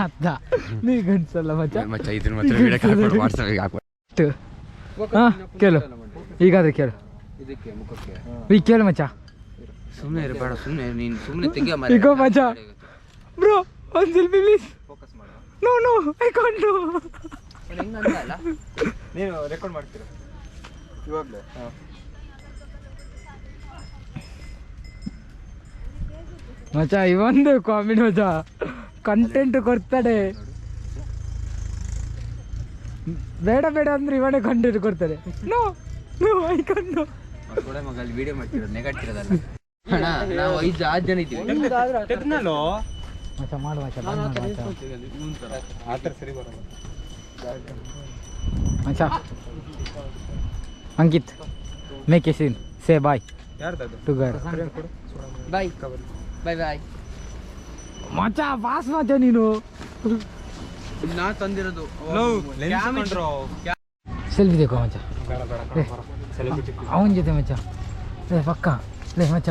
ಅತ್ತ ನೀ ಗಂಡ್ಸಲ್ಲ ಮಚ್ಚ. ಮಚ್ಚ ಇದನ್ನ ಮಾತ್ರ ವಿಡಿಯೋಕ್ಕೆ ಹಾಕ್ಬೇಡ, ವಾಟ್ಸಪ್ಗೆ ಹಾಕ್ಬೇಡ. ಹಾ ಕೇಳು, ಈಗಾದ್ರೆ ಕೇಳು. ಇದಕ್ಕೆ ಮುಖಕ್ಕೆ. ಈಗ ಕೇಳು ಮಚ್ಚ. ಸುಮ್ಮನೆ ಇರಬೇಡ, ಸುಮ್ಮನೆ ನೀನು ಸುಮ್ಮನೆ ತೆಗಿಯೋ. ಈಗ ಮಚ್ಚ ಬ್ರೋ ಒಂದು selfie please. No no I can't no. ಅಲ್ಲ ನೀನು ರೆಕಾರ್ಡ್ ಮಾಡ್ತೀರಾ ಇವಾಗಲೇ? ಹಾಂ. ಮಚ್ಚ ಇವೊಂದು ಕಾಮಿಡಿ ಮಚ್ಚ, ಕಂಟೆಂಟ್ ಕೊಡ್ತಾನೆ. ಬೇಡ ಬೇಡ ಅಂದ್ರೆ ಇವನೇ ಕಂಟೆಂಟ್ ಕೊಡ್ತಾನೆ. No no I can't no. ಕೂಡ ಮಗ ಅಲ್ಲಿ ವಿಡಿಯೋ ಮಾಡ್ತಿರೋದು ನೆಗಾಡ್ತಿರೋದಲ್ಲ ಅಣ್ಣ, ನಾವು 5 6 ಜನ ಇದ್ದೀವಿ. ಟೆಕ್ನಲೋ ಮಚ್ಚ ಮಾಡು ಮಚ್ಚ, ಬಂದ್ ಮಾಡು ಮಚ್ಚ. ಆ ಥರ ಸರಿ ಬರಲ್ಲ. ಮಚ್ಚ Ankit make a scene, say bye. ಯಾರ್ದದು? To ಗರ್. ಕೊಡು. Bye bye bye. ಮಚ್ಚ ಪಾಸ್ ಮಚ್ಚ ನೀನು. ನಾ ತಂದಿರೋದು. ಸೆಲ್ಫಿ ತೆಗೋ ಮಚ್ಚ. ಬೇಡ ಬೇಡ. ಸೆಲೆಬ್ರಿಟಿ. ಅವನ ಜೊತೆ ಮಚ್ಚ. ಏ ಪಕ್ಕ ಲೇ ಮಚ್ಚ,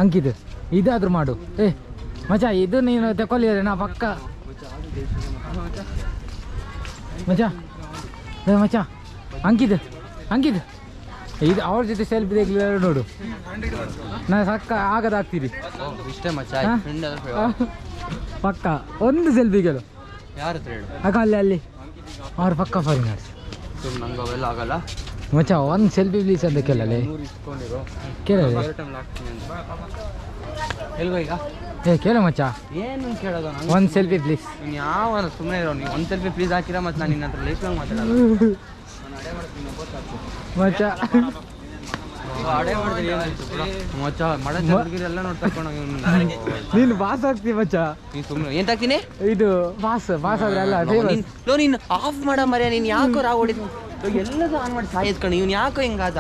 ಅಂಕಿತ್ ಇದಾದ್ರೂ ಮಾಡು. ಏ ಮಚ್ಚ ಇದು ನೀನು ತಗೊಳ್ಳಿದ್ರೆ ನಾ ಪಕ್ಕ ಮಚ್ಚ. ಏ ಮಚ್ಚ ಅಂಕಿತ್, ಅಂಕಿತ್ ಇದು ಅವ್ರ ಜೊತೆ ಸೆಲ್ಫಿ ತೆಗ್ಲಿಲ್ಲ ನೋಡು, ನಾ ಸಕ್ಕ ಆಗದಾಗ್ತೀರಿ. ಇಷ್ಟೇ ಮಚ್ಚ. ಹಾ? ಫ್ರೆಂಡ್. ಪಕ್ಕ ಒಂದು ಸೆಲ್ಫಿ ಕೇಳು. ಯಾರ ಹತ್ರ ಹೇಳು? ಅಕ್ಕ ಅಲ್ಲಿ ಅಲ್ಲಿ ಅವ್ರು ಪಕ್ಕ ಫಾರಿನರ್ಸ್. ಸುಮ್ಮನೆ ನಂಗೆ ಅವೆಲ್ಲ ಆಗಲ್ಲ. ಮಚ್ಚ ಒಂದು ಸೆಲ್ಫಿ ಪ್ಲೀಸ್ ಅಂತ ಕೇಳಲಿ, ಕೇಳಲಿ. ಎಲ್ಗೋ ಈಗ? ಏ ಕೇಳು ಮಚ್ಚ. ಏನು ಕೇಳೋದು ನಂಗೆ? ಒಂದು ಸೆಲ್ಫಿ ಪ್ಲೀಸ್. ನೀನು ಯಾವ ಸುಮ್ಮನೆ ಇರೋ. ನೀವು ಒಂದು ಸೆಲ್ಫಿ ಪ್ಲೀಸ್ ಹಾಕಿರ ಮತ್ತೆ ನಾನು ನಿನ್ನ ಹತ್ರ ಲೈಫ್ ಲಾಂಗ್ ಮಾತಾಡಲ್ಲ. ಮಚ್ಚ ಅಡೆ ಮಾಡಿದ್ರೆ ಏನಾಯ್ತು ಬಿಡು. ಮಚ್ಚ ಮಡ ಹುಡುಗಿರೆಲ್ಲ ನೋಡಿ ತಕೊಂಡು. ನೀನು ಪಾಸ್ ಆಗ್ತಿ ಮಚ್ಚ. ನೀನು ಸುಮ್ಮನೆ ಏನ್ ತಾಕ್ತೀನಿ? ಇದು ಪಾಸ್, ಪಾಸ್ ಆದ್ರೆ ಅಲ್ಲ famous. Low ನೀನು ಆಫ್ ಮಾಡ ಮರ್ಯ, ನೀನು ಯಾಕೋ ರಾವ್ ಹೊಡಿದ್ ಎಲ್ಲದೂ ಆನ್ ಮಾಡಿ ಸಾಯದ್ ಕಣ. ಇವ್ನು ಯಾಕೋ ಹಿಂಗಾದ?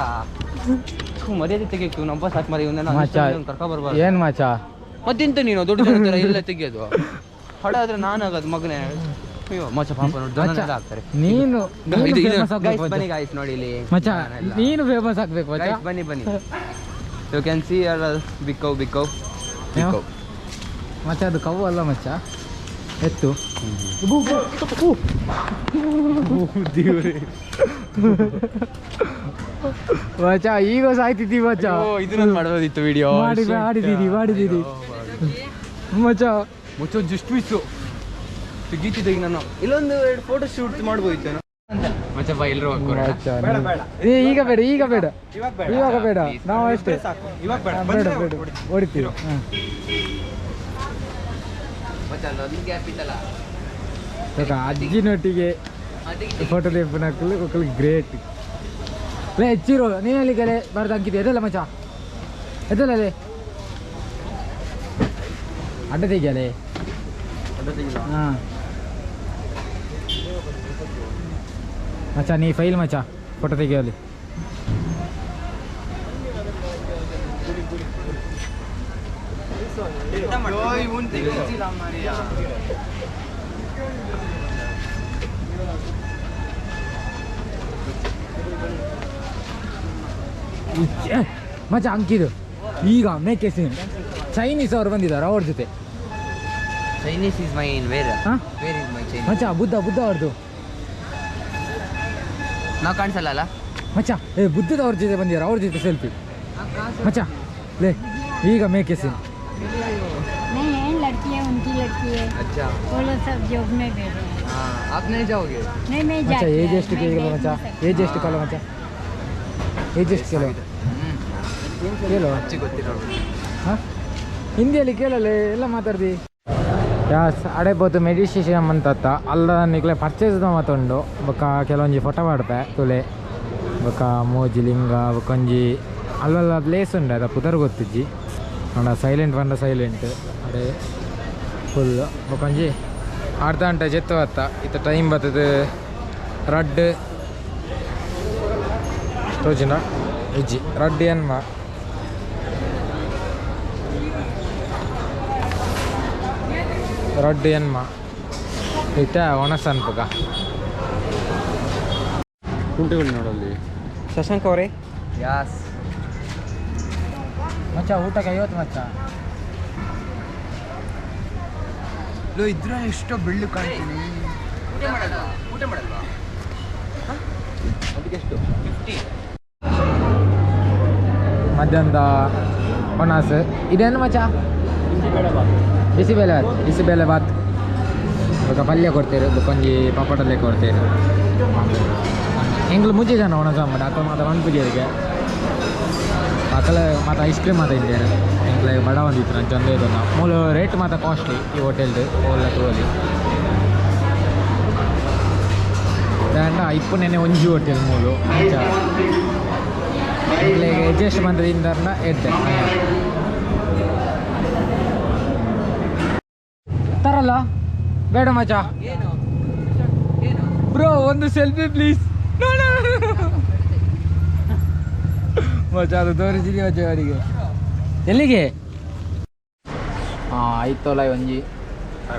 ಥು, ಮರ್ಯಾದೆ ತೆಗಿಯಕ್ಕೆ ಇವ್ನು ಒಬ್ಬ ಸಾಕು ಮರ. ಇವನ್ನ ಮಚ್ಚ ಕರ್ಕೊ ಬರ್ಬಾರ್ದು. ಏನ್ ಮಚ್ಚ? ಮತ್ತೆಂತ ನೀನು ದೊಡ್ಡ ದೊಡ್ಡ ಥರ ಎಲ್ಲ ತೆಗಿಯೋದು? ಹಡ ಆದ್ರೆ ನಾನು ಆಗೋದು ಮಗನೇ. ಅಯ್ಯೋ ಮಚ್ಚ ಪಾಪ ನೋಡಿ ದನನೆಲ್ಲ ಹಾಕ್ತಾರೆ. ನೀನು ಇದು ಇದು ಫೇಮಸ್ ಗೈಸ್ ಆಗ್ಬೇಕು ಬನ್ನಿ ಗಾಯ್ಸ್ ನೋಡಿ ಇಲ್ಲಿ ಮಚ್ಚ. ದನನೆಲ್ಲ. ನೀನು ಫೇಮಸ್ ಆಗ್ಬೇಕು ಮಚ್ಚ. Guys, ಬನ್ನಿ ಬನ್ನಿ. You can see big cow, big cow, big cow. ಮಚ್ಚ ಅದು ಕವ್ವು ಅಲ್ಲ ಮಚ್ಚ, ಎತ್ತು. ಮಚ್ಚ ಈಗ ಸಾಯ್ತಿದ್ದೀವಿ ಮಚ್ಚ. ಇದನ್ನ ಮಾಡೋದಿತ್ತು ವಿಡಿಯೋ. ಮಾಡಿ ಮಾಡಿದ್ದೀರಿ ಮಾಡಿದ್ದೀರಿ ಮಚ್ಚ. ಮುಚ್ಚೋ ಜಸ್ಟ್ ಮಿಸ್ಸು. ತೆಗಿತಿದ್ದೆ ನಾನು ಇಲ್ಲೊಂದು ಎರಡು ಫೋಟೋ ಶೂಟ್ ಮಾಡ್ಬೋದಿತ್ತು. ಮಚ್ಚಪ್ಪ ಎಲ್ಲರೂ ಈಗ ಬೇಡ, ಈಗ ಬೇಡ, ಇವಾಗ ಬೇಡ, ನಾವು ಅಷ್ಟೇ ಇವಾಗ ಬೇಡ, ಬೇಡ ಬೇಡ, ಹೊಡಿತೀವಿ. ಅಜ್ಜಿನೊಟ್ಟಿಗೆ ಫೋಟೋ ತೆಪ್ಪನಕ್ಕಲು ಒಕ್ಕಲು ಗ್ರೇಟ್. ಲೇ ಚಿರು, ನೀನಲ್ಲಿ ಗಲೆ ಬರ್ದು ಅಂಕಿದೆ ಎದಲ್ಲ ಮಚ್ಚ, ಎದಲ್ಲ ಲೇ ಅಡ್ಡ ತೆಗಿಯಲೇ. ಹಾಂ ಮಚ್ಚ, ನೀ ಫೈಲ್ ಮಚ್ಚ, ಫೋಟೋ ತೆಗಿಯೋಲಿ. ಮಚ್ಚ ಅಂಕಿದು ಈಗ ಮೇಕೆ ಸೀನ್. ಚೈನೀಸ್ ಅವರು ಬಂದಿದ್ದಾರೆ ಅವ್ರ ಜೊತೆ. Chinese is my in where where is my Chinese ಮಚ್ಚ? ಬುದ್ಧ, ಬುದ್ಧ ಅವ್ರದ್ದು ನಾವು ಕಾಣಿಸಲ್ಲ ಅಲ್ಲ ಮಚ್ಚ. ಏ ಬುದ್ಧದ ಅವ್ರ ಜೊತೆ ಬಂದಿದ್ದಾರೆ, ಅವ್ರ ಜೊತೆ ಸೆಲ್ಫಿ ಮಚ್ಚ. ಲೇ ಈಗ ಮೇಕೆ ಸೀನ್. नहीं है, लड़की है, उनकी लड़की है। अच्छा, वो लोग सब जॉब में बैठे हैं। हाँ, आप नहीं जाओगे? नहीं, मैं ಮಚ್ಚ जाती ಏಜ್ ಎಷ್ಟು ಕೇಳಲ್ಲ ಮಚ್ಚ, ಏಜ್ ಎಷ್ಟು ಕಾಲ ಮಚ್ಚ, ಏಜ್ ಎಷ್ಟು ಕೇಳು ಕೇಳು. ಹಾಂ ಹಿಂದಿಯಲ್ಲಿ ಕೇಳಲ್ಲ, ಎಲ್ಲ ಮಾತಾಡ್ದಿ. ಯಾಸ್ ಅಡೆ ಪೋತು ಮೆಡಿಟೇಷನ್ ಮಂತತ್ತ ಅಲ್ಲ ನಿಕ್ಲೆ ಪರ್ಚೇಸ್ ಮಾತುಂಡು. ಬೊಕ್ಕ ಕೆಲವೊಂಜಿ ಫೋಟೋ ಮಾಡ್ಪೆ ತುಲೆ. ಬೊಕ್ಕ ಮೋಜಿ ಲಿಂಗ ಬೊಕ್ಕೊಂಜಿ ಅಲ್ಲಲ್ಲ ಪ್ಲೇಸ್ ಉಂಡು, ಅದ ಪುದರ್ ಗೊತ್ತಿಜ್ಜಿ. ಅಂಡ ಸೈಲೆಂಟ್ ಪಂಡ ಸೈಲೆಂಟ್ ಅಡೆ ಫುಲ್. ಬೊಕ್ಕೊಂಜಿ ಅರ್ಧ ಗಂಟೆ ಜೆತ್ತು ಬತ್ತ. ಇತ್ತ ಟೈಮ್ ಬರ್ತದೆ ರಡ್ಡ್ ತೋಜಿನ ಇಜ್ಜಿ ರಡ್ಡ್ ಎನ್ಮ. ರಡ್ಡ್ ಎನ್ಮ ಇತ್ತ ಒಣಸ್ ಅನ್ಪುಗ. ಕುಂಟೆಗಳು ನೋಡಲ್ಲಿ. ಶಶಾಂಕ್ ಅವರೇ. ಯಾಸ್ ಮಚ್ಚ ಊಟಕ್ಕೆ 50 ಮಚ್ಚ. ಲೋ ಇದ್ರ ಎಷ್ಟೋ ಬೆಳ್ಳು ಕಾಣ್ತೀನಿ. ಊಟ ಮಾಡಲ್ವಾ? ಊಟ ಮಾಡಲ್ವಾ? ಅದಕ್ಕೆ ಎಷ್ಟು? 50. ಮಧ್ಯಾಹ್ನದ ಒಣಸ್ ಇದೇನು ಮಚ್ಚ? ಬಿಸಿಬೇಳೆ ಬಾತ್. ಬಿಸಿಬೇಳೆ ಬಾತ್ ಬೊಕ್ಕ ಪಲ್ಯ ಕೊಡ್ತೇವೆ, ಬೊಕ್ಕೊಂಜಿ ಪಪ್ಪಡಲ್ಲೇ ಕೊಡ್ತೇವೆ. ಎಂಗ್ಲು ಮುಂಚೆ ಜನ ಒಣ ಸಾಂಬಾರು ಅಕ್ಕ ಮಾತ ಮನ್ಪುಜರಿಗೆ ಅಕ್ಕಲ ಮಾತ ಐಸ್ ಕ್ರೀಮ್ ಮಾತ ಇದ್ದೇನೆ. ಎಂಕ್ಲೆ ಬಡ ಒಂದಿತ್ತು ನಾನು ಚಂದ ಇದನ್ನು ಮೂಲ ರೇಟ್ ಮಾತ ಕಾಸ್ಟ್ಲಿ ಈ ಹೋಟೆಲ್ದು ಓಲ್ಲ ತೋಲಿ ದಾಂಡ ಇಪ್ಪು ನೆನೆ ಒಂಜಿ ಹೋಟೆಲ್ ಮೂಲು ಅಂಚ ಎಂಕ್ಲೆಗ್ ಅಡ್ಜಸ್ಟ್ ಮಂತದಿಂದರ್ನ ಎಡ್ಡೆ ತರಲ್ಲ ಬೇಡ ಮಚ್ಚ. ಬ್ರೋ ಒಂದು ಸೆಲ್ಫಿ ಪ್ಲೀಸ್. ಮಚ್ಚ ಅದು ತೋರಿಸಿದಿ ಮಚ್ಚ ಅವರಿಗೆ. ಎಲ್ಲಿಗೆ? ಹಾಂ ಆಯ್ತೋಲ ಒಂಜಿ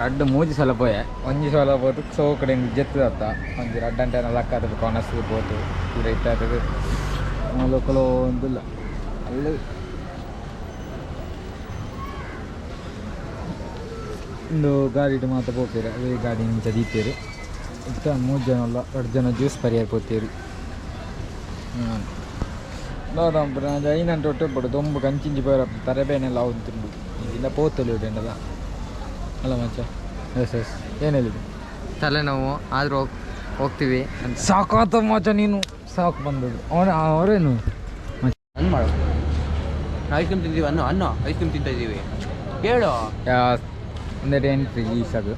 ರಡ್ಡ್ ಮೂಜಿ ಸಲ ಪೋಯೆ. ಒಂಜಿ ಸಲ ಪೋತು ಸೋ ಕಡೆ ಜೆತ್ತದತ್ತ ಒಂಜಿ ರಡ್ಡ್ ಅಂಟೆ ಲಕ್ಕ ಅದು ಕಾನಸ್ ಪೋತು ಪೂರ ಇತ್ತಾತದ ಮೂಲಕಲೋ ಒಂದಿಲ್ಲ ಅಲ್ಲಿ ಒಂದು ಗಾಡಿಡು ಮಾತ ಪೋಪೇರು. ಅದೇ ಗಾಡಿ ಇಂಚ ದೀತೇರು ಇತ್ತ ಮೂರು ಜನ ಅಲ್ಲ ಎರಡು ಜನ ಜ್ಯೂಸ್ ಪರಿಯಾರ ಪೋತೇರು. ಹಾಂ ನೋಡಂಬ್ರ ಐನಂಟು ಒಟ್ಟು ಬಿಡು ದೊಂಬು ಕಂಚಿಂಚಿ ಪೋರ ತರಬೇನೆಲ್ಲ ಉಂಟು ಇಲ್ಲ ಪೋತಲು ಉಂಡಲ್ಲ ಅಲ್ಲ ಮಚ್ಚ. ಎಸ್ ಎಸ್ ಏನು ಹೇಳಿದ್ದು? ತಲೆನೋವು ಆದರೂ ಹೋಗ್ತೀವಿ ಅಂತ. ಸಾಕಾತ ಮಚ್ಚ, ನೀನು ಸಾಕು ಬಂದದ್ದು ಅವನು ಅವರೇನು ಅನ್ ಮಾಡು. ಐಸ್ ಕ್ರೀಮ್ ತಿಂತೀವಿ ಅನ್ನು ಅನ್ನು ಐಸ್ ಕ್ರೀಮ್ ತಿಂತಾ ಇದ್ದೀವಿ ಹೇಳು. ಒಂದೆರಡು ಎಂಟ್ರಿ ಈಸಾಗು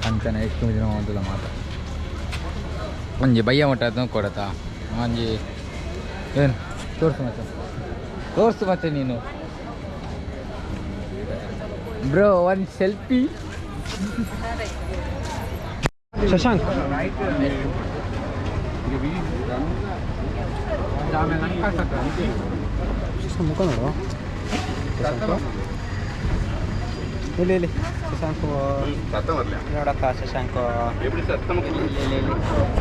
ಕಂಚನ ಐಸ್ ಕ್ರೀಮ್ ದಿನ ಒಂದಿಲ್ಲ ಮಾತ ಒಂಜಿ ಬಯ್ಯ ಮಟ್ಟ ಅದನ್ನು ಕೊಡತಾ ಒಂಜಿ ಏನು ತೋರಿಸು ಮಚ್ಚ, ತೋರಿಸು ಮಚ್ಚ ನೀನು. ಬ್ರೋ ಒಂದು ಸೆಲ್ಫಿ. ಶಶಾಂಕ್ ಮುಖ ನೋಡು. ಇಲ್ಲಿ ಇಲ್ಲಿ ಶಶಾಂಕ್ ನೋಡಕ್ಕ. ಶಶಾಂಕ್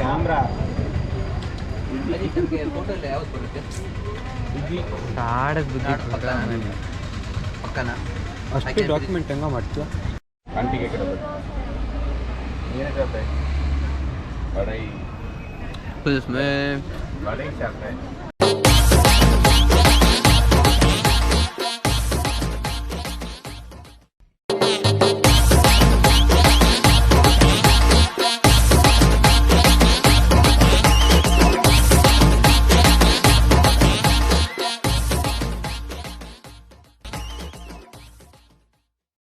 ಕ್ಯಾಮ್ರಾ ಅಷ್ಟು ಡಾಕ್ಯುಮೆಂಟ್ ಹೆಂಗ ಮಾಡ್ತೀಯ? इसमें